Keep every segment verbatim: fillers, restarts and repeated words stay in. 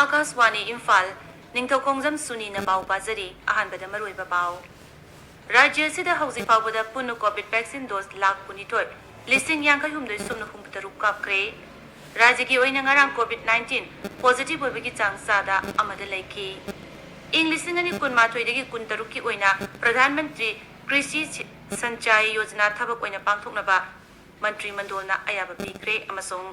ꯑꯥꯀꯥꯁꯋꯥꯅꯤ ꯏꯝꯐꯥꯜ, ꯅꯤꯡꯊꯧꯈꯣꯡꯖꯝ ꯁꯨꯅꯤꯅ ꯄꯥꯎ ꯄꯥꯖꯔꯤ꯫ ꯑꯍꯥꯟꯕꯗ ꯃꯔꯨꯑꯣꯏꯕ ꯄꯥꯎ꯫ ꯔꯥꯖ꯭ꯌ ꯑꯁꯤꯗ ꯍꯧꯖꯤꯛ ꯐꯥꯎꯕꯗ ꯄꯨꯟꯅ ꯀꯣꯚꯤꯗ ꯚꯦꯛꯁꯤꯟ ꯗꯣꯁ ꯂꯥꯈ ꯀꯨꯟꯅꯤꯊꯣꯏ ꯂꯤꯁꯤꯡ ꯌꯥꯡꯈꯩ ꯍꯨꯝꯗꯣꯏ ꯁꯨꯞꯅ ꯍꯨꯝꯐꯨ ꯇꯔꯨꯛ ꯀꯥꯞꯈ꯭ꯔꯦ꯫ ꯔꯥꯖ꯭ꯌꯒꯤ ꯑꯣꯏꯅ ꯉꯔꯥꯡ ꯀꯣꯚꯤꯗ ꯅꯥꯏꯟꯇꯤꯟ ꯄꯣꯖꯤꯇꯤꯚ ꯑꯣꯏꯕꯒꯤ ꯆꯥꯡ ꯆꯥꯗ ꯑꯃꯗ ꯂꯩꯈꯤ꯫ ꯏꯪ ꯂꯤꯁꯤꯡ ꯑꯅꯤ ꯀꯨꯟꯃꯥꯊꯣꯏꯗꯒꯤ ꯀꯨꯟꯇꯔꯨꯛꯀꯤ ꯑꯣꯏꯅ ꯄ꯭ꯔꯙꯥꯟ ꯃꯟꯇ꯭ꯔꯤ ꯀ꯭ꯔꯤꯁꯤ ꯁꯤ-, ꯁꯟꯆꯥꯏ ꯌꯣꯖꯅꯥ ꯊꯕꯛ ꯑꯣꯏꯅ ꯄꯥꯡꯊꯣꯛꯅꯕ ꯃꯟꯇ꯭ꯔꯤ ꯃꯟꯗꯣꯜꯅ ꯑꯌꯥꯕ ꯄꯤꯈ꯭ꯔꯦ ꯑꯃꯁꯨꯡ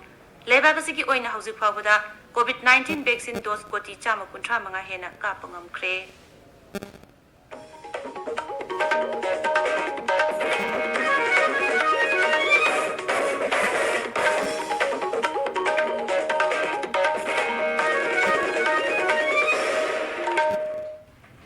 ꯂꯩꯕꯥꯛ ꯑꯁꯤꯒꯤ ꯑꯣꯏꯅ ꯍꯧꯖꯤꯛ ꯐꯥꯎꯕꯗ ꯀꯣꯚꯤꯗ ꯅꯥꯏꯟꯇꯤꯟ ꯚꯦꯛꯁꯤꯟ ꯗꯣꯁ ꯀꯣꯇꯤ ꯆꯥꯝꯃ ꯀꯨꯟꯊ꯭ꯔꯥ ꯃꯉꯥ ꯍꯦꯟꯅ ꯀꯥꯞꯄ ꯉꯝꯈ꯭ꯔꯦ꯫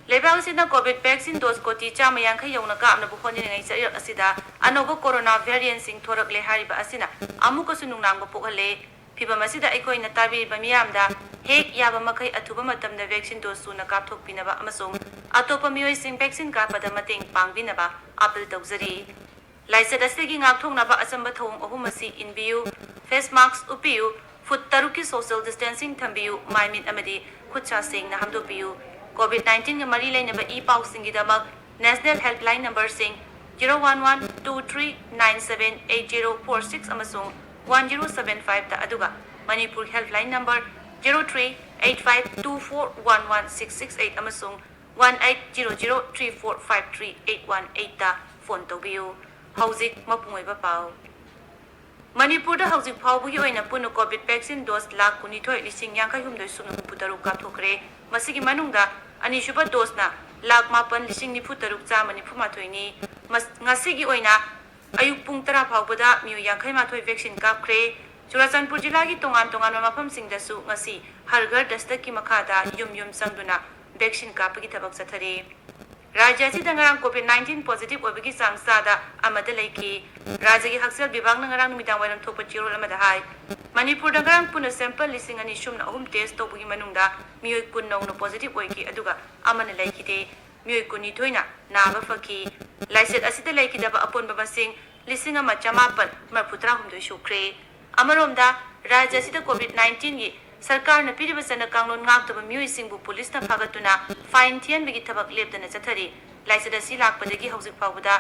ꯂꯩꯕꯥꯛ ꯑꯁꯤꯅ ꯀꯣꯚꯤꯗ ꯚꯦꯛꯁꯤꯟ ꯗꯣꯁ ꯀꯣꯇꯤ ꯆꯥꯝꯃ ꯌꯥꯡꯈꯩ ꯌꯧꯅ ꯀꯥꯞꯅꯕ ꯍꯣꯠꯅꯔꯤꯉꯩ ꯆꯌꯣꯜ ꯑꯁꯤꯗ ꯑꯅꯧꯕ ꯀꯣꯔꯣꯅꯥ ꯚꯦꯔꯤꯌꯦꯟꯠꯁꯤꯡ ꯊꯣꯔꯛꯂꯦ ꯍꯥꯏꯔꯤꯕ ꯑꯁꯤꯅ ꯑꯃꯨꯛꯀꯁꯨ ꯅꯨꯡꯅꯥꯡꯕ ꯄꯣꯛꯍꯜꯂꯦ꯫ ꯐꯤꯚꯝ ꯑꯁꯤꯗ ꯑꯩꯈꯣꯏꯅ ꯇꯥꯕꯤꯔꯤꯕ ꯃꯤꯌꯥꯝꯗ ꯍꯦꯛ ꯌꯥꯕ ꯃꯈꯩ ꯑꯊꯨꯕ ꯃꯇꯝꯗ ꯚꯦꯛꯁꯤꯟ ꯗꯣꯁ ꯁꯨꯅ ꯀꯥꯞꯊꯣꯛꯄꯤꯅꯕ ꯑꯃꯁꯨꯡ ꯑꯇꯣꯞꯄ ꯃꯤꯑꯣꯏꯁꯤꯡ ꯚꯦꯛꯁꯤꯟ ꯀꯥꯞꯄꯗ ꯃꯇꯦꯡ ꯄꯥꯡꯕꯤꯅꯕ ꯑꯥꯄꯤꯜ ꯇꯧꯖꯔꯤ꯫ ꯂꯥꯏꯆꯠ ꯑꯁꯤꯗꯒꯤ ꯉꯥꯛꯊꯣꯛꯅꯕ ꯑꯆꯝꯕ ꯊꯧꯑꯣꯡ ꯑꯍꯨꯝ ꯑꯁꯤ ꯏꯟꯕꯤꯌꯨ: ꯐꯦꯁ ꯃꯥꯁ꯭ꯛ ꯎꯞꯄꯤꯌꯨ, ꯐꯨꯠ ꯇꯔꯨꯛꯀꯤ ꯁꯣꯁꯤꯌꯦꯜ ꯗꯤꯁꯇꯦꯟꯁꯤꯡ ꯊꯝꯕꯤꯌꯨ, ꯃꯥꯏ ꯃꯤꯠ ꯑꯃꯗꯤ ꯈꯨꯠ ꯁꯥ ꯁꯦꯡꯅ ꯍꯥꯝꯗꯣꯛꯄꯤꯌꯨ꯫ ꯀꯣꯚꯤꯗ ꯅꯥꯏꯟꯇꯤꯟꯒ ꯃꯔꯤ ꯂꯩꯅꯕ ꯏ ꯄꯥꯎꯁꯤꯡꯒꯤꯗꯃꯛ ꯅꯦꯁꯅꯦꯜ ꯍꯦꯜꯞꯂꯥꯏꯟ ꯅꯝꯕꯔꯁꯤꯡ zero one one two three nine seven eight zero four six ꯑꯃꯁꯨꯡ ꯋꯥꯟ ꯖꯤꯔꯣ ꯁꯚꯦꯟ ꯐꯥꯏꯚꯇ, ꯑꯗꯨꯒ Manipur helpline number zero three eight five two four one one six six eight ꯑꯃꯁꯨꯡ one eight zero zero three four five three eight one ꯑꯩꯠꯇ phone ꯇꯧꯕꯤꯌꯨ꯫ ꯍꯧꯖꯤꯛ ꯃꯄꯨꯡ ꯑꯣꯏꯕ ꯄꯥꯎ꯫ ꯃꯅꯤꯄꯨꯔꯗ ꯍꯧꯖꯤꯛ ꯐꯥꯎꯕꯒꯤ ꯑꯣꯏꯅ ꯄꯨꯟꯅ ꯀꯣꯚꯤꯗ ꯚꯦꯛꯁꯤꯟ ꯗꯣꯁ ꯂꯥꯈ ꯀꯨꯟꯅꯤꯊꯣꯏ ꯂꯤꯁꯤꯡ ꯌꯥꯡꯈꯩ ꯍꯨꯝꯗꯣꯏ ꯁꯨꯞꯅ ꯍꯨꯝꯐꯨ ꯇꯔꯨꯛ ꯀꯥꯞꯊꯣꯛꯈ꯭ꯔꯦ꯫ ꯃꯁꯤꯒꯤ ꯃꯅꯨꯡꯗ ꯑꯅꯤꯁꯨꯕ ꯗꯣꯁꯅ ꯂꯥꯈ ꯃꯥꯄꯟ ꯂꯤꯁꯤꯡ ꯅꯤꯐꯨ ꯇꯔꯨꯛ ꯆꯥꯝꯃ ꯅꯤꯐꯨ ꯃꯥꯊꯣꯏꯅꯤ꯫ ꯃꯁ-, ꯉꯁꯤꯒꯤ ꯑꯣꯏꯅ ꯑꯌꯨꯛ ꯄꯨꯡ ꯇꯔꯥ ꯐꯥꯎꯕꯗ ꯃꯤꯑꯣꯏ ꯌꯥꯡꯈꯩ ꯃꯥꯊꯣꯏ ꯚꯦꯛꯁꯤꯟ ꯀꯥꯞꯈ꯭ꯔꯦ꯫ ꯆꯨꯔꯥꯆꯥꯟꯄꯨꯔ ꯖꯤꯂꯥꯒꯤ ꯇꯣꯉꯥꯟ ꯇꯣꯉꯥꯟꯕ ꯃꯐꯝꯁꯤꯡꯗꯁꯨ ꯉꯁꯤ ꯍꯔ ꯘꯔ ꯗꯁꯇꯛꯀꯤ ꯃꯈꯥꯗ ꯌꯨꯝ ꯌꯨꯝ ꯆꯪꯗꯨꯅ ꯚꯦꯛꯁꯤꯟ ꯀꯥꯞꯄꯒꯤ ꯊꯕꯛ ꯆꯠꯊꯔꯤ꯫ ꯔꯥꯖ꯭ꯌ ꯑꯁꯤꯗ ꯉꯔꯥꯡ ꯀꯣꯚꯤꯗ ꯅꯥꯏꯟꯇꯤꯟ ꯄꯣꯖꯤꯇꯤꯚ ꯑꯣꯏꯕꯒꯤ ꯆꯥꯡ ꯆꯥꯗ ꯑꯃꯗ ꯂꯩꯈꯤ꯫ ꯔꯥꯖ꯭ꯌꯒꯤ ꯍꯛꯁꯦꯜ ꯕꯤꯚꯥꯒꯅ ꯉꯔꯥꯡ ꯅꯨꯃꯤꯗꯥꯡ ꯋꯥꯏꯔꯝ ꯊꯣꯛꯄ ꯆꯦꯔꯣꯜ ꯑꯃꯗ ꯍꯥꯏ, ꯃꯅꯤꯄꯨꯔꯗ ꯉꯔꯥꯡ ꯄꯨꯟꯅ ꯁꯦꯝꯄꯜ ꯂꯤꯁꯤꯡ ꯑꯅꯤ ꯁꯨꯞꯅ ꯑꯍꯨꯝ ꯇꯦꯁ ꯇꯧꯕꯒꯤ ꯃꯅꯨꯡꯗ ꯃꯤꯑꯣꯏ ꯀꯨꯟ ꯅꯧꯅ ꯄꯣꯖꯤꯇꯤꯚ ꯑꯣꯏꯈꯤ, ꯑꯗꯨꯒ ꯑꯃꯅ ꯂꯩꯈꯤꯗꯦ꯫ ꯃꯤꯑꯣꯏ ꯀꯨꯟꯅꯤꯊꯣꯏꯅ ꯅꯥꯕ ꯐꯈꯤ꯫ ꯂꯥꯏꯆꯠ ꯑꯁꯤꯗ ꯂꯩꯈꯤꯗꯕ ꯑꯄꯨꯟꯕ ꯃꯁꯤꯡ ꯂꯤꯁꯤꯡ ꯑꯃ ꯆꯃꯥꯄꯟ ꯃꯔꯤꯐꯨ ꯇꯔꯥꯍꯨꯝꯗꯣꯏ ꯁꯨꯈ꯭ꯔꯦ꯫ ꯑꯃꯔꯣꯝꯗ, ꯔꯥꯖ꯭ꯌ ꯑꯁꯤꯗ ꯀꯣꯚꯤꯗ ꯅꯥꯏꯟꯇꯤꯟꯒꯤ ꯁꯔꯀꯥꯔꯅ ꯄꯤꯔꯤꯕ ꯆꯠꯅ ꯀꯥꯡꯂꯣꯟ ꯉꯥꯛꯇꯕ ꯃꯤꯑꯣꯏꯁꯤꯡꯕꯨ ꯄꯨꯂꯤꯁꯅ ꯐꯥꯒꯠꯇꯨꯅ ꯐꯥꯏꯟ ꯊꯤꯍꯟꯕꯒꯤ ꯊꯕꯛ ꯂꯦꯞꯇꯅ ꯆꯠꯊꯔꯤ꯫ ꯂꯥꯏꯆꯠ ꯑꯁꯤ ꯂꯥꯛꯄꯗꯒꯤ ꯍꯧꯖꯤꯛ ꯐꯥꯎꯕꯗ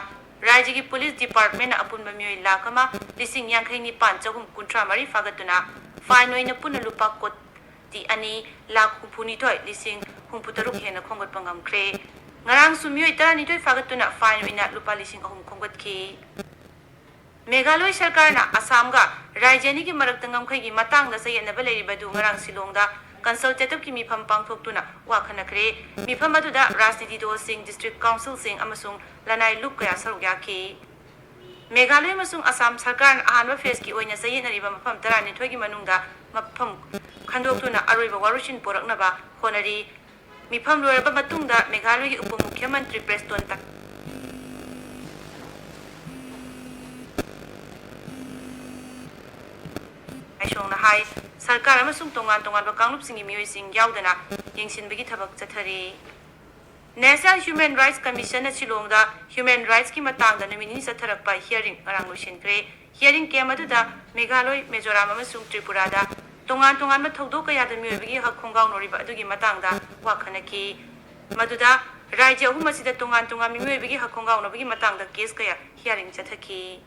ꯔꯥꯖ꯭ꯌꯒꯤ ꯄꯨꯂꯤꯁ ꯗꯤꯄꯥꯔꯠꯃꯦꯟꯅ ꯑꯄꯨꯟꯕ ꯃꯤꯑꯣꯏ ꯂꯥꯈ ꯑꯃ ꯂꯤꯁꯤꯡ ꯌꯥꯡꯈꯩ ꯅꯤꯄꯥꯟ ꯆꯍꯨꯝ ꯀꯨꯟꯊ꯭ꯔꯥ ꯃꯔꯤ ꯐꯥꯒꯠꯇꯨꯅ ꯐꯥꯏꯟ ꯑꯣꯏꯅ ꯄꯨꯟꯅ ꯂꯨꯄꯥ ꯀꯣꯇꯤ ꯑꯅꯤ ꯂꯥꯈ ꯍꯨꯝꯐꯨ ꯅꯤꯊꯣꯏ ꯂꯤꯁꯤꯡ ꯍꯨꯝꯐꯨ ꯇꯔꯨꯛ ꯍꯦꯟꯅ ꯈꯣꯝꯒꯠꯄ ꯉꯝꯈ꯭ꯔꯦ꯫ ꯉꯔꯥꯡꯁꯨ ꯃꯤꯑꯣꯏ ꯇꯔꯥꯅꯤꯊꯣꯏ ꯐꯥꯒꯠꯇꯨꯅ ꯐꯥꯏꯟ ꯑꯣꯏꯅ ꯂꯨꯄꯥ ꯂꯤꯁꯤꯡ ꯑꯍꯨꯝ ꯈꯣꯝꯒꯠꯈꯤ꯫ ꯃꯦꯘꯥꯂꯣꯏ ꯁꯔꯀꯥꯔꯅ ꯑꯁꯥꯝꯒ ꯔꯥꯖ꯭ꯌ ꯑꯅꯤꯒꯤ ꯃꯔꯛꯇ ꯉꯝꯈꯩꯒꯤ ꯃꯇꯥꯡꯗ ꯆꯌꯦꯠꯅꯕ ꯂꯩꯔꯤꯕ ꯑꯗꯨ ꯉꯔꯥꯡ ꯁꯤꯂꯣꯡꯗ ꯀꯟꯁꯜꯇꯦꯇꯤꯚꯀꯤ ꯃꯤꯐꯝ ꯄꯥꯡꯊꯣꯛꯇꯨꯅ ꯋꯥ ꯈꯟꯅꯈ꯭ꯔꯦ꯫ ꯃꯤꯐꯝ ꯑꯗꯨꯗ ꯔꯥꯖꯅꯤꯇꯤ ꯗꯜꯁꯤꯡ, ꯗꯤꯁꯇ꯭ꯔꯤꯛ ꯀꯥꯎꯟꯁꯤꯜꯁꯤꯡ ꯑꯃꯁꯨꯡ ꯂꯅꯥꯏ ꯂꯨꯞ ꯀꯌꯥ ꯁꯔꯨꯛ ꯌꯥꯈꯤ꯫ ꯃꯦꯘꯥꯂꯣꯏ ꯑꯃꯁꯨꯡ ꯑꯁꯥꯝ ꯁꯔꯀꯥꯔꯅ ꯑꯍꯥꯟꯕ ꯐꯦꯖꯀꯤ ꯑꯣꯏꯅ ꯆꯌꯦꯠꯅꯔꯤꯕ ꯃꯐꯝ ꯇꯔꯥꯅꯤꯊꯣꯏꯒꯤ ꯃꯅꯨꯡꯗ ꯃꯐꯝ ꯈꯟꯗꯣꯛꯇꯨꯅ ꯑꯔꯣꯏꯕ ꯋꯥꯔꯣꯏꯁꯤꯟ ꯄꯨꯔꯛꯅꯕ ꯍꯣꯠꯅꯔꯤ꯫ ꯃꯤꯐꯝ ꯂꯣꯏꯔꯕ ꯃꯇꯨꯡꯗ ꯃꯦꯘꯥꯂꯣꯏꯒꯤ ꯎꯄ ꯃꯨꯈ꯭ꯌ ꯃꯟꯇ꯭ꯔꯤ ꯄ꯭ꯔꯦꯁꯇꯣꯟ ꯇ-, ꯇꯥꯏꯁꯣꯡꯅ ꯍꯥꯏ, ꯁꯔꯀꯥꯔ ꯑꯃꯁꯨꯡ ꯇꯣꯉꯥꯟ ꯇꯣꯉꯥꯟꯕ ꯀꯥꯡꯂꯨꯞꯁꯤꯡꯒꯤ ꯃꯤꯑꯣꯏꯁꯤꯡ ꯌꯥꯎꯗꯅ ꯌꯦꯡꯁꯤꯟꯕꯒꯤ ꯊꯕꯛ ꯆꯠꯊꯔꯤ꯫ National Human Rights Commissionꯅ ꯁꯤꯂꯣꯡꯗ ꯍ꯭ꯌꯨꯃꯦꯟ ꯔꯥꯏꯠꯁꯀꯤ ꯃꯇꯥꯡꯗ ꯅꯨꯃꯤꯠ ꯅꯤꯅꯤ ꯆꯠꯊꯔꯛꯄ ꯍꯤꯌꯔꯤꯡ ꯉꯔꯥꯡ ꯂꯣꯏꯁꯤꯟꯈ꯭ꯔꯦ꯫ ꯍꯤꯌꯔꯤꯡ ꯀꯦꯝ ꯑꯗꯨꯗ ꯃꯦꯘꯥꯂꯣꯏ, ꯃꯤꯖꯣꯔꯥꯝ ꯑꯃꯁꯨꯡ ꯇ꯭ꯔꯤꯄꯨꯔꯥꯗ ꯇꯣꯉꯥꯟ ꯇꯣꯉꯥꯟꯕ ꯊꯧꯗꯣꯛ ꯀꯌꯥꯗ ꯃꯤꯑꯣꯏꯕꯒꯤ ꯍꯛ ꯈꯣꯡꯒꯥꯎꯅꯔꯤꯕ ꯑꯗꯨꯒꯤ ꯃꯇꯥꯡꯗ ꯋꯥ ꯈꯟꯅꯈꯤ꯫ ꯃꯗꯨꯗ ꯔꯥꯖ꯭ꯌ ꯑꯍꯨꯝ ꯑꯁꯤꯗ ꯇꯣꯉꯥꯟ ꯇꯣꯉꯥꯟꯕ ꯃꯤꯑꯣꯏꯕꯒꯤ ꯍꯛ ꯈꯣꯡꯒꯥꯎꯅꯕꯒꯤ ꯃꯇꯥꯡꯗ ꯀꯦꯁ ꯀꯌꯥ ꯍꯤꯌꯔꯤꯡ ꯆꯠꯊꯈꯤ꯫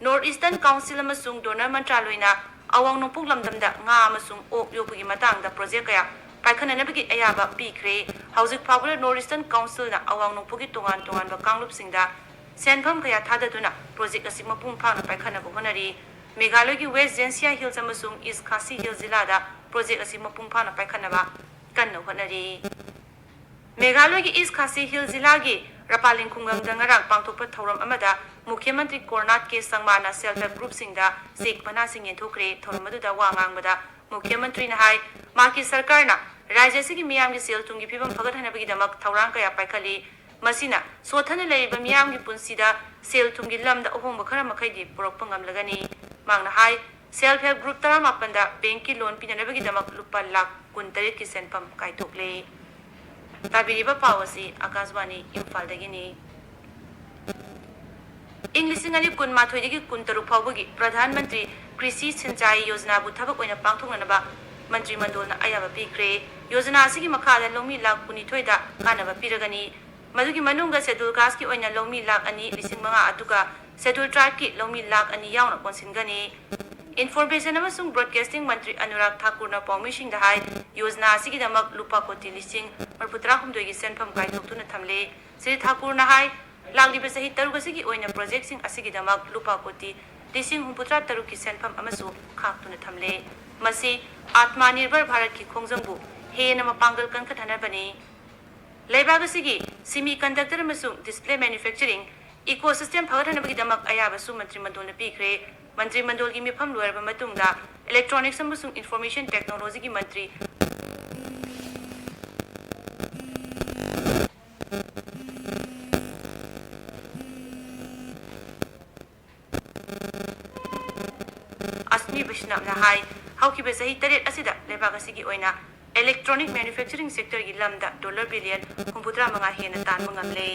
North Eastern Council ꯑꯃꯁꯨꯡ ꯗꯣꯅꯔ ꯃꯟꯇ꯭ꯔꯥꯂꯣꯏꯅ ꯑꯋꯥꯡ ꯅꯣꯡꯄꯣꯛ ꯂꯝꯗꯝꯗ ꯉꯥ ꯑꯃꯁꯨꯡ ꯑꯣꯛ ꯌꯣꯛꯄꯒꯤ ꯃꯇꯥꯡꯗ ꯄ꯭ꯔꯣꯖꯦꯛ ꯀꯌꯥ ꯄꯥꯏꯈꯠꯅꯅꯕꯒꯤ ꯑꯌꯥꯕ ꯄꯤꯈ꯭ꯔꯦ꯫ ꯍꯧꯖꯤꯛ ꯐꯥꯎꯕꯗ North Eastern Councilꯅ ꯑꯋꯥꯡ ꯅꯣꯡꯄꯣꯛꯀꯤ ꯇꯣꯉꯥꯟ ꯇꯣꯉꯥꯟꯕ ꯀꯥꯡꯂꯨꯞꯁꯤꯡꯗ ꯁꯦꯟꯐꯝ ꯀꯌꯥ ꯊꯥꯗꯗꯨꯅ ꯄ꯭ꯔꯣꯖꯦꯛ ꯑꯁꯤ ꯃꯄꯨꯡ ꯐꯥꯅ ꯄꯥꯏꯈꯠꯅꯕ ꯍꯣꯠꯅꯔꯤ꯫ ꯃꯦꯘꯥꯂꯣꯏꯒꯤ West Jaintia Hills ꯑꯃꯁꯨꯡ East Khasi Hills ꯖꯤꯂꯥꯗ ꯄ꯭ꯔꯣꯖꯦꯛ ꯑꯁꯤ ꯃꯄꯨꯡ ꯐꯥꯅ ꯄꯥꯏꯈꯠꯅꯕ ꯀꯟꯅ ꯍꯣꯠꯅꯔꯤ꯫ ꯃꯦꯘꯥꯂꯣꯏꯒꯤ East Khasi Hills ꯖꯤꯂꯥꯒꯤ ꯔꯄꯥꯂꯤꯡ ꯈꯨꯡꯒꯪꯗ ꯉꯔꯥꯡ ꯄꯥꯡꯊꯣꯛꯄ ꯊꯧꯔꯝ ꯑꯃꯗ ꯃꯨꯈ꯭ꯌ ꯃꯟꯇ꯭ꯔꯤ ꯀꯣꯔꯅꯥꯠ ꯀꯦ ꯁꯪꯃꯥꯅ self help groupꯁꯤꯡꯗ ꯆꯦꯛ ꯃꯅꯥꯁꯤꯡ ꯌꯦꯟꯊꯣꯛꯈ꯭ꯔꯦ꯫ ꯊꯧꯔꯝ ꯑꯗꯨꯗ ꯋꯥ ꯉꯥꯡꯕꯗ ꯃꯨꯈ꯭ꯌ ꯃꯟꯇ꯭ꯔꯤꯅ ꯍꯥꯏ, ꯃꯍꯥꯛꯀꯤ ꯁꯔꯀꯥꯔꯅ ꯔꯥꯖ꯭ꯌ ꯑꯁꯤꯒꯤ ꯃꯤꯌꯥꯝꯒꯤ ꯁꯦꯜ ꯊꯨꯝꯒꯤ ꯐꯤꯕꯝ ꯐꯒꯠꯍꯟꯅꯕꯒꯤꯗꯃꯛ ꯊꯧꯔꯥꯡ ꯀꯌꯥ ꯄꯥꯏꯈꯠꯂꯤ꯫ ꯃꯁꯤꯅ ꯁꯣꯠꯊꯅ ꯂꯩꯔꯤꯕ ꯃꯤꯌꯥꯝꯒꯤ ꯄꯨꯟꯁꯤꯗ ꯁꯦꯜ ꯊꯨꯝꯒꯤ ꯂꯝꯗ ꯑꯍꯣꯡꯕ ꯈꯔ ꯃꯈꯩꯗꯤ ꯄꯨꯔꯛꯄ ꯉꯝꯂꯒꯅꯤ꯫ ꯃꯍꯥꯛꯅ ꯍꯥꯏ, self help group ꯇꯔꯥꯃꯥꯄꯟꯗ ꯕꯦꯡꯀꯤ ꯂꯣꯟ ꯄꯤꯅꯅꯕꯒꯤꯗꯃꯛ ꯂꯨꯄꯥ ꯂꯥꯈ ꯀꯨꯟꯇꯔꯦꯠꯀꯤ ꯁꯦꯟꯐꯝ ꯀꯥꯏꯊꯣꯛꯂꯦ꯫ ꯇꯥꯕꯤꯔꯤꯕ ꯄꯥꯎ ꯑꯁꯤ ꯑꯀꯥꯁꯕꯥꯅꯤ ꯏꯝꯐꯥꯜꯗꯒꯤꯅꯤ꯫ ꯏꯪ ꯂꯤꯁꯤꯡ ꯑꯅꯤ ꯀꯨꯟꯃꯥꯊꯣꯏꯗꯒꯤ ꯀꯨꯟꯇꯔꯨꯛ ꯐꯥꯎꯕꯒꯤ ꯄ꯭ꯔꯙꯥꯟ ꯃꯟꯇ꯭ꯔꯤ ꯀ꯭ꯔꯤꯁꯤ ꯁꯤꯟꯆꯥꯏ ꯌꯣꯖꯅꯥꯕꯨ ꯊꯕꯛ ꯑꯣꯏꯅ ꯄꯥꯡꯊꯣꯛꯅꯅꯕ ꯃꯟꯇ꯭ꯔꯤ ꯃꯟꯗꯣꯜꯅ ꯑꯌꯥꯕ ꯄꯤꯈ꯭ꯔꯦ꯫ ꯌꯣꯖꯅꯥ ꯑꯁꯤꯒꯤ ꯃꯈꯥꯗ ꯂꯧꯃꯤ ꯂꯥꯈ ꯀꯨꯟꯅꯤꯊꯣꯏꯗ ꯀꯥꯟꯅꯕ ꯄꯤꯔꯒꯅꯤ꯫ ꯃꯗꯨꯒꯤ ꯃꯅꯨꯡꯗ ꯁꯦꯗꯨꯜ ꯀꯥꯁꯀꯤ ꯑꯣꯏꯅ ꯂꯧꯃꯤ ꯂꯥꯈ ꯑꯅꯤ ꯂꯤꯁꯤꯡ ꯃꯉꯥ, ꯑꯗꯨꯒ ꯁꯦꯗꯨꯜ ꯇ꯭ꯔꯥꯏꯕꯀꯤ ꯂꯧꯃꯤ ꯂꯥꯈ ꯑꯅꯤ ꯌꯥꯎꯅ ꯀꯣꯟꯁꯤꯟꯒꯅꯤ꯫ ꯏꯟꯐꯣꯔꯃꯦꯁꯟ ꯑꯃꯁꯨꯡ ꯕ꯭ꯔꯣꯗꯀꯥꯁꯇꯤꯡ ꯃꯟꯇ꯭ꯔꯤ ꯑꯅꯨꯔꯥꯒ ꯊꯥꯀꯨꯔꯅ ꯄꯥꯎꯃꯤꯁꯤꯡꯗ ꯍꯥꯏ, ꯌꯣꯖꯅꯥ ꯑꯁꯤꯒꯤꯗꯃꯛ ꯂꯨꯄꯥ ꯀꯣꯇꯤ ꯂꯤꯁꯤꯡ ꯃꯔꯤꯐꯨꯇꯔꯥꯍꯨꯝꯗꯣꯏꯒꯤ ꯁꯦꯟꯐꯝ ꯀꯥꯏꯊꯣꯛꯇꯨꯅ ꯊꯝꯂꯦ꯫ ꯁ꯭ꯔꯤ ꯊꯥꯀꯨꯔꯅ ꯍꯥꯏ, ꯂꯥꯛꯂꯤꯕ ꯆꯍꯤ ꯇꯔꯨꯛ ꯑꯁꯤꯒꯤ ꯑꯣꯏꯅ ꯄ꯭ꯔꯣꯖꯦꯛꯁꯤꯡ ꯑꯁꯤꯒꯤꯗꯃꯛ ꯂꯨꯄꯥ ꯀꯣꯇꯤ ꯂꯤꯁꯤꯡ ꯍꯨꯝꯐꯨꯇꯔꯥ ꯇꯔꯨꯛꯀꯤ ꯁꯦꯟꯐꯝ ꯑꯃꯁꯨ ꯈꯥꯛꯇꯨꯅ ꯊꯝꯂꯦ꯫ ꯃꯁꯤ ꯑꯥꯠꯃꯥ ꯅꯤꯔꯚꯔ ꯚꯥꯔꯠꯀꯤ ꯈꯣꯡꯖꯪꯕꯨ ꯍꯦꯟꯅ ꯃꯄꯥꯡꯒꯜ ꯀꯟꯈꯠꯍꯟꯅꯕꯅꯤ꯫ ꯂꯩꯕꯥꯛ ꯑꯁꯤꯒꯤ ꯁꯤꯃꯤ ꯀꯟꯗꯛꯇꯔ ꯑꯃꯁꯨꯡ ꯗꯤꯁꯄ꯭ꯂꯦ ꯃꯦꯅꯨꯐꯦꯛꯆꯔꯤꯡ ꯏꯀꯣ ꯁꯤꯁꯇꯦꯝ ꯐꯒꯠꯍꯟꯅꯕꯒꯤꯗꯃꯛ ꯑꯌꯥꯕꯁꯨ ꯃꯟꯇ꯭ꯔꯤ ꯃꯟꯗꯣꯜꯅ ꯄꯤꯈ꯭ꯔꯦ꯫ ꯃꯟꯇ꯭ꯔꯤ ꯃꯟꯗꯣꯜꯒꯤ ꯃꯤꯐꯝ ꯂꯣꯏꯔꯕ ꯃꯇꯨꯡꯗ ꯏꯂꯦꯛꯇ꯭ꯔꯣꯅꯤꯛꯁ ꯑꯃꯁꯨꯡ ꯏꯟꯐꯣꯔꯃꯦꯁꯟ ꯇꯦꯛꯅꯣꯂꯣꯖꯤꯒꯤ ꯃꯟꯇ꯭ꯔꯤ ꯑꯁꯃꯤ ꯕꯩꯁꯅꯕꯅ ꯍꯥꯏ, ꯍꯧꯈꯤꯕ ꯆꯍꯤ ꯇꯔꯦꯠ ꯑꯁꯤꯗ ꯂꯩꯕꯥꯛ ꯑꯁꯤꯒꯤ ꯑꯣꯏꯅ ꯏꯂꯦꯛꯇ꯭ꯔꯣꯅꯤꯛ ꯃꯦꯅꯨꯐꯦꯛꯆꯔꯤꯡ ꯁꯦꯛꯇꯔꯒꯤ ꯂꯝꯗ ꯗꯣꯂꯔ ꯕꯤꯂꯤꯌꯟ ꯍꯨꯝꯐꯨꯇꯔꯥ ꯃꯉꯥ ꯍꯦꯟꯅ ꯇꯥꯟꯕ ꯉꯝꯂꯦ꯫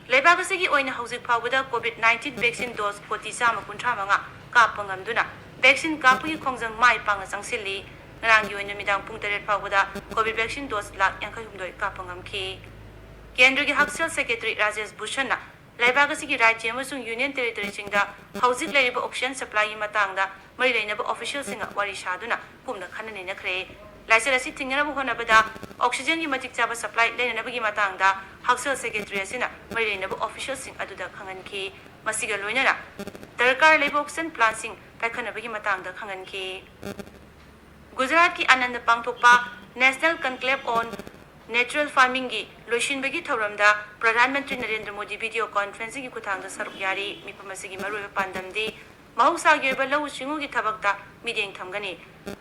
ꯂꯩꯕꯥꯛ ꯑꯁꯤꯒꯤ ꯑꯣꯏꯅ ꯍꯧꯖꯤꯛ ꯐꯥꯎꯕꯗ ꯀꯣꯚꯤꯗ ꯅꯥꯏꯟꯇꯤꯟ ꯚꯦꯛꯁꯤꯟ ꯗꯣꯁ ꯀꯣꯇꯤ ꯆꯥꯝꯃ ꯀꯨꯟꯊ꯭ꯔꯥ ꯃꯉꯥ ꯀꯥꯞꯄ ꯉꯝꯗꯨꯅ ꯚꯦꯛꯁꯤꯟ ꯀꯥꯞꯄꯒꯤ ꯈꯣꯡꯖꯪ ꯃꯥꯏ ꯄꯥꯛꯅ ꯆꯪꯁꯤꯜꯂꯤ꯫ ꯉꯔꯥꯡꯒꯤ ꯑꯣꯏꯅ ꯅꯨꯃꯤꯗꯥꯡ ꯄꯨꯡ ꯇꯔꯦꯠ ꯐꯥꯎꯕꯗ ꯀꯣꯚꯤꯗ ꯚꯦꯛꯁꯤꯟ ꯗꯣꯁ ꯂꯥꯈ ꯌꯥꯡꯈꯩ ꯍꯨꯝꯗꯣꯏ ꯀꯥꯞꯄ ꯉꯝꯈꯤ꯫ ꯀꯦꯟꯗ꯭ꯔꯒꯤ ꯍꯛꯁꯦꯜ ꯁꯦꯀ꯭ꯔꯦꯇꯔꯤ ꯔꯥꯖꯦꯁ ꯚꯨꯁꯟꯅ ꯂꯩꯕꯥꯛ ꯑꯁꯤꯒꯤ ꯔꯥꯖ꯭ꯌ ꯑꯃꯁꯨꯡ ꯌꯨꯅꯤꯌꯟ ꯇꯦꯔꯤꯇꯣꯔꯤꯁꯤꯡꯗ ꯍꯧꯖꯤꯛ ꯂꯩꯔꯤꯕ ꯑꯣꯛꯁꯤꯖꯟ ꯁꯄ꯭ꯂꯥꯏꯒꯤ ꯃꯇꯥꯡꯗ ꯃꯔꯤ ꯂꯩꯅꯕ ꯑꯣꯐꯤꯁꯤꯌꯦꯜꯁꯤꯡꯒ ꯋꯥꯔꯤ ꯁꯥꯗꯨꯅ ꯀꯨꯞꯅ ꯈꯟꯅ ꯅꯩꯅꯈ꯭ꯔꯦ꯫ ꯂꯥꯏꯆꯠ ꯑꯁꯤ ꯊꯤꯡꯅꯅꯕ ꯍꯣꯠꯅꯕꯗ ꯑꯣꯛꯁꯤꯖꯟꯒꯤ ꯃꯇꯤꯛ ꯆꯥꯕ ꯁꯄ꯭ꯂꯥꯏ ꯂꯩꯅꯅꯕꯒꯤ ꯃꯇꯥꯡꯗ ꯍꯛꯁꯦꯜ ꯁꯦꯀ꯭ꯔꯦꯇꯔꯤ ꯑꯁꯤꯅ ꯃꯔꯤ ꯂꯩꯅꯕ ꯑꯣꯐꯤꯁꯤꯌꯦꯜꯁꯤꯡ ꯑꯗꯨꯗ ꯈꯪꯍꯟꯈꯤ꯫ ꯃꯁꯤꯒ ꯂꯣꯏꯅꯅ ꯗꯔꯀꯥꯔ ꯂꯩꯕ ꯑꯣꯛꯁꯤꯖꯟ ꯄ꯭ꯂꯥꯟꯁꯤꯡ ꯄꯥꯏꯈꯠꯅꯕꯒꯤ ꯃꯇꯥꯡꯗ ꯈꯪꯍꯟꯈꯤ꯫ ꯒꯨꯖꯔꯥꯠꯀꯤ ꯑꯥꯅꯟꯗ ꯄꯥꯡꯊꯣꯛꯄ National Conclave on Natural Farmingꯒꯤ ꯂꯣꯏꯁꯤꯟꯕꯒꯤ ꯊꯧꯔꯝꯗ ꯄ꯭ꯔꯙꯥꯟ ꯃꯟꯇ꯭ꯔꯤ ꯅꯔꯦꯟꯗ꯭ꯔ ꯃꯣꯗꯤ ꯚꯤꯗꯤꯑꯣ ꯀꯣꯟꯐꯔꯦꯟꯁꯤꯡꯒꯤ ꯈꯨꯠꯊꯥꯡꯗ ꯁꯔꯨꯛ ꯌꯥꯔꯤ꯫ ꯃꯤꯐꯝ ꯑꯁꯤꯒꯤ ꯃꯔꯨꯑꯣꯏꯕ ꯄꯥꯟꯗꯝꯗꯤ ꯃꯍꯧꯁꯥꯒꯤ ꯑꯣꯏꯕ ꯂꯧꯎ ꯁꯤꯡꯎꯒꯤ ꯊꯕꯛꯇ ꯃꯤꯠꯌꯦꯡ ꯊꯝꯒꯅꯤ꯫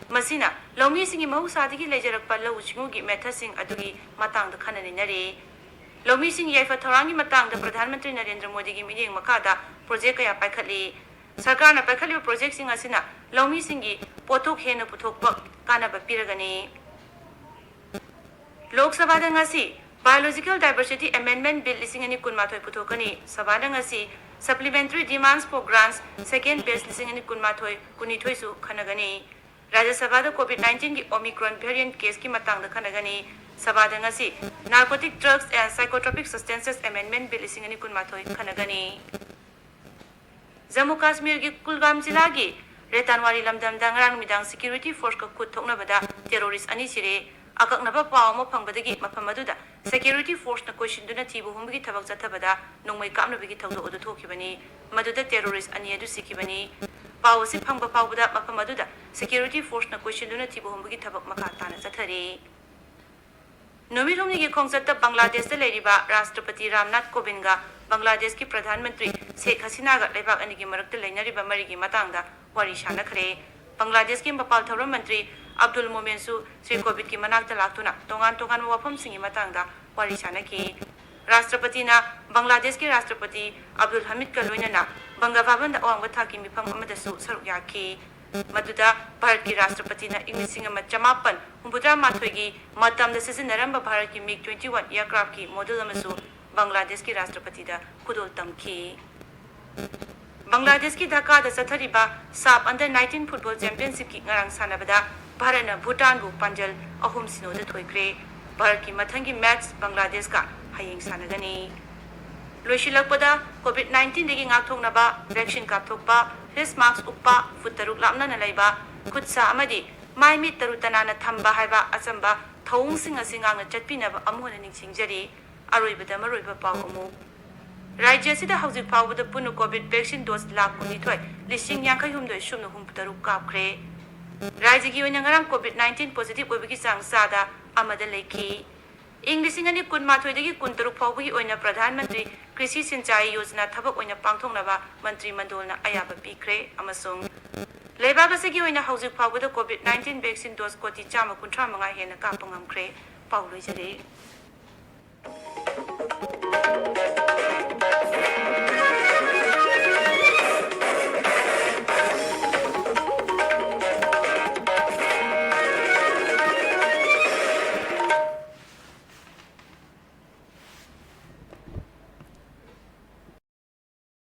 ꯃꯁꯤꯅ ꯂꯧꯃꯤꯁꯤꯡꯒꯤ ꯃꯍꯧꯁꯥꯗꯒꯤ ꯂꯩꯖꯔꯛꯄ ꯂꯧꯎ ꯁꯤꯡꯎꯒꯤ ꯃꯦꯊꯠꯁꯤꯡ ꯑꯗꯨꯒꯤ ꯃꯇꯥꯡꯗ ꯈꯟꯅ ꯅꯩꯅꯔꯤ꯫ ꯂꯧꯃꯤꯁꯤꯡꯒꯤ ꯌꯥꯏꯐ ꯊꯧꯔꯥꯡꯒꯤ ꯃꯇꯥꯡꯗ ꯄ꯭ꯔꯙꯥꯟ ꯃꯟꯇ꯭ꯔꯤ ꯅꯔꯦꯟꯗ꯭ꯔ ꯃꯣꯗꯤꯒꯤ ꯃꯤꯠꯌꯦꯡ ꯃꯈꯥꯗ ꯄ꯭ꯔꯣꯖꯦꯛ ꯀꯌꯥ ꯄꯥꯏꯈꯠꯂꯤ꯫ ꯁꯔꯀꯥꯔꯅ ꯄꯥꯏꯈꯠꯂꯤꯕ ꯄ꯭ꯔꯣꯖꯦꯛꯁꯤꯡ ꯑꯁꯤꯅ ꯂꯧꯃꯤꯁꯤꯡꯒꯤ ꯄꯣꯠꯊꯣꯛ ꯍꯦꯟꯅ ꯄꯨꯊꯣꯛꯄ ꯀꯥꯟꯅꯕ ꯄꯤꯔꯒꯅꯤ꯫ ꯂꯣꯛ ꯁꯚꯥꯗ ꯉꯁꯤ Biological Diversity Amendment Bill ꯂꯤꯁꯤꯡ ꯑꯅꯤ ꯀꯨꯟꯃꯥꯊꯣꯏ ꯄꯨꯊꯣꯛꯀꯅꯤ꯫ ꯁꯚꯥꯗ ꯉꯁꯤ Supplementary Demands for Grants Second Batch ꯂꯤꯁꯤꯡ ꯑꯅꯤ ꯀꯨꯟꯃꯥꯊꯣꯏ ꯀꯨꯟꯅꯤꯊꯣꯏꯁꯨ ꯈꯟꯅꯒꯅꯤ꯫ ꯔꯥꯖ꯭ꯌ ꯁꯚꯥꯗ COVID nineteen ꯒꯤ Omicron variant case ꯀꯤ ꯃꯇꯥꯡꯗ ꯈꯟꯅꯒꯅꯤ꯫ ꯁꯚꯥꯗ ꯉꯁꯤ Narcotic Drugs and Psychotropic Substances Amendment Bill ꯂꯤꯁꯤꯡ ꯑꯅꯤ ꯀꯨꯟꯃꯥꯊꯣꯏ ꯈꯟꯅꯒꯅꯤ꯫ ꯖꯝꯃꯨ ꯀꯥꯁꯃꯤꯔꯒꯤ ꯀꯨꯜꯒꯥꯝ ꯖꯤꯂꯥꯒꯤ ꯔꯦꯇꯥꯟꯋꯥꯔꯤ ꯂꯝꯗꯝꯗ ꯉꯔꯥꯡ ꯅꯨꯃꯤꯗꯥꯡ security force ꯀ ꯈꯨꯠ ꯊꯣꯛꯅꯕꯗ terrorist ꯑꯅꯤ ꯁꯤꯔꯦ꯫ ꯑꯀꯛꯅꯕ ꯄꯥꯎ ꯑꯃ ꯐꯪꯕꯗꯒꯤ ꯃꯐꯝ ꯑꯗꯨꯗ security force ꯅ ꯀꯣꯏꯁꯤꯟꯗꯨꯅ ꯊꯤꯕ ꯍꯨꯝꯕꯒꯤ ꯊꯕꯛ ꯆꯠꯊꯕꯗ ꯅꯣꯡꯃꯩ ꯀꯥꯞꯅꯕꯒꯤ ꯊꯧꯗꯣꯛ ꯑꯗꯨ ꯊꯣꯛꯈꯤꯕꯅꯤ꯫ ꯃꯗꯨꯗ terrorist ꯑꯅꯤ ꯑꯗꯨ ꯁꯤꯈꯤꯕꯅꯤ꯫ ꯄꯥꯎ ꯑꯁꯤ ꯐꯪꯕ ꯐꯥꯎꯕꯗ ꯃꯐꯝ ꯑꯗꯨꯗ security force ꯅ ꯀꯣꯏꯁꯤꯟꯗꯨꯅ ꯊꯤꯕ ꯍꯨꯝꯕꯒꯤ ꯊꯕꯛ ꯃꯈꯥ ꯇꯥꯅ ꯆꯠꯊꯔꯤ꯫ ꯅꯨꯃꯤꯠ ꯍꯨꯝꯅꯤꯒꯤ ꯈꯣꯡꯆꯠꯇ ꯕꯪꯒ꯭ꯂꯥꯗꯦꯁꯇ ꯂꯩꯔꯤꯕ ꯔꯥꯁꯇ꯭ꯔꯄꯇꯤ ꯔꯥꯝꯅꯥꯊ ꯀꯣꯕꯤꯟꯗꯒ ꯕꯪꯒ꯭ꯂꯥꯗꯦꯁꯀꯤ ꯄ꯭ꯔꯙꯥꯟ ꯃꯟꯇ꯭ꯔꯤ ꯁꯦꯈ ꯍꯁꯤꯅꯥꯒ ꯂꯩꯕꯥꯛ ꯑꯅꯤꯒꯤ ꯃꯔꯛꯇ ꯂꯩꯅꯔꯤꯕ ꯃꯔꯤꯒꯤ ꯃꯇꯥꯡꯗ ꯋꯥꯔꯤ ꯁꯥꯅꯈ꯭ꯔꯦ꯫ ꯕꯪꯒ꯭ꯂꯥꯗꯦꯁꯀꯤ ꯃꯄꯥꯜ ꯊꯧꯔꯝ ꯃꯟꯇ꯭ꯔꯤ ꯑꯕꯗꯨꯜ ꯃꯣꯃꯦꯟꯁꯨ ꯁ꯭ꯔꯤ ꯀꯣꯕꯤꯟꯗꯀꯤ ꯃꯅꯥꯛꯇ ꯂꯥꯛꯇꯨꯅ ꯇꯣꯉꯥꯟ ꯇꯣꯉꯥꯟꯕ ꯋꯥꯐꯝꯁꯤꯡꯒꯤ ꯃꯇꯥꯡꯗ ꯋꯥꯔꯤ ꯁꯥꯅꯈꯤ꯫ ꯔꯥꯁꯇ꯭ꯔꯄꯇꯤꯅ ꯕꯪꯒ꯭ꯂꯥꯗꯦꯁꯀꯤ ꯔꯥꯁꯇ꯭ꯔꯄꯇꯤ ꯑꯕꯗꯨꯜ ꯍꯃꯤꯗꯀ ꯂꯣꯏꯅꯅ ꯕꯪꯒ ꯚꯕꯟꯗ ꯑꯋꯥꯡꯕ ꯊꯥꯛꯀꯤ ꯃꯤꯐꯝ ꯑꯃꯗꯁꯨ ꯁꯔꯨꯛ ꯌꯥꯈꯤ꯫ ꯃꯗꯨꯗ ꯚꯥꯔꯠꯀꯤ ꯔꯥꯁꯇ꯭ꯔꯄꯇꯤꯅ ꯏꯪ ꯂꯤꯁꯤꯡ ꯑꯃ ꯆꯃꯥꯄꯟ ꯍꯨꯝꯐꯨꯇꯔꯥ ꯃꯥꯊꯣꯏꯒꯤ ꯃꯇꯝꯗ ꯁꯤꯖꯤꯟꯅꯔꯝꯕ ꯚꯥꯔꯠꯀꯤ ꯃꯤꯒ twenty one aircraft ꯀꯤ model ꯑꯃꯁꯨ ꯕꯪꯒ꯭ꯂꯥꯗꯦꯁꯀꯤ ꯔꯥꯁꯇ꯭ꯔꯄꯇꯤꯗ ꯈꯨꯗꯣꯜ ꯇꯝꯈꯤ꯫ ꯕꯪꯒ꯭ꯂꯥꯗꯦꯁꯀꯤ ꯙꯥꯀꯥꯗ ꯆꯠꯊꯔꯤꯕ SAFF under nineteen football championship ꯀꯤ ꯉꯔꯥꯡ ꯁꯥꯟꯅꯕꯗ ꯚꯥꯔꯠꯅ ꯚꯨꯇꯥꯟꯕꯨ ꯄꯥꯟꯖꯜ ꯑꯍꯨꯝ ꯁꯤꯅꯣꯗ ꯊꯣꯏꯈ꯭ꯔꯦ꯫ ꯚꯥꯔꯠꯀꯤ ꯃꯊꯪꯒꯤ match ꯕꯪꯒ꯭ꯂꯥꯗꯦꯁꯀ ꯍꯌꯦꯡ ꯁꯥꯟꯅꯒꯅꯤ꯫ ꯂꯣꯏꯁꯤꯜꯂꯛꯄꯗ, COVID nineteen ꯗꯒꯤ ꯉꯥꯛꯊꯣꯛꯅꯕ vaccine ꯀꯥꯞꯊꯣꯛꯄ, face mask ꯎꯞꯄ, ꯐꯨꯠ ꯇꯔꯨꯛ ꯂꯥꯞꯅꯅ ꯂꯩꯕ, ꯈꯨꯠ ꯁꯥ ꯑꯃꯗꯤ ꯃꯥꯏ ꯃꯤꯠ ꯇꯔꯨ ꯇꯅꯥꯟꯅ ꯊꯝꯕ ꯍꯥꯏꯕ ꯑꯆꯝꯕ ꯊꯧꯑꯣꯡꯁꯤꯡ ꯑꯁꯤ ꯉꯥꯛꯅ ꯆꯠꯄꯤꯅꯕ ꯑꯃꯨꯛ ꯍꯟꯅ ꯅꯤꯡꯁꯤꯡꯖꯔꯤ꯫ ꯑꯔꯣꯏꯕꯗ ꯃꯔꯨꯑꯣꯏꯕ ꯄꯥꯎ ꯑꯃꯨꯛ꯫ ꯔꯥꯖ꯭ꯌ ꯑꯁꯤꯗ ꯍꯧꯖꯤꯛ ꯐꯥꯎꯕꯗ ꯄꯨꯟꯅ COVID vaccine dose ꯂꯥꯈ ꯀꯨꯟꯅꯤꯊꯣꯏ ꯂꯤꯁꯤꯡ ꯌꯥꯡꯈꯩ ꯍꯨꯝꯗꯣꯏ ꯁꯨꯞꯅ ꯍꯨꯝꯐꯨ ꯇꯔꯨꯛ ꯀꯥꯞꯈ꯭ꯔꯦ꯫ ꯔꯥꯖ꯭ꯌꯒꯤ ꯑꯣꯏꯅ ꯉꯔꯥꯡ COVID nineteen positive ꯑꯣꯏꯕꯒꯤ ꯆꯥꯡ ꯆꯥꯗ ꯑꯃꯗ ꯂꯩꯈꯤ꯫ ꯏꯪ ꯂꯤꯁꯤꯡ ꯑꯅꯤ ꯀꯨꯟꯃꯥꯊꯣꯏꯗꯒꯤ ꯀꯨꯟꯇꯔꯨꯛ ꯐꯥꯎꯕꯒꯤ ꯑꯣꯏꯅ ꯄ꯭ꯔꯙꯥꯟ ꯃꯟꯇ꯭ꯔꯤ ꯀ꯭ꯔꯤꯁꯤ ꯁꯤꯟꯆꯥꯏ ꯌꯣꯖꯅꯥ ꯊꯕꯛ ꯑꯣꯏꯅ ꯄꯥꯡꯊꯣꯛꯅꯕ ꯃꯟꯇ꯭ꯔꯤ ꯃꯟꯗꯣꯜꯅ ꯑꯌꯥꯕ ꯄꯤꯈ꯭ꯔꯦ ꯑꯃꯁꯨꯡ ꯂꯩꯕꯥꯛ ꯑꯁꯤꯒꯤ ꯑꯣꯏꯅ ꯍꯧꯖꯤꯛ ꯐꯥꯎꯕꯗ COVID nineteen vaccine dose ꯀꯣꯇꯤ ꯆꯥꯝꯃ ꯀꯨꯟꯊ꯭ꯔꯥ ꯃꯉꯥ ꯍꯦꯟꯅ ꯀꯥꯞꯄ ꯉꯝꯈ꯭ꯔꯦ꯫ ꯄꯥꯎ ꯂꯣꯏꯖꯔꯦ꯫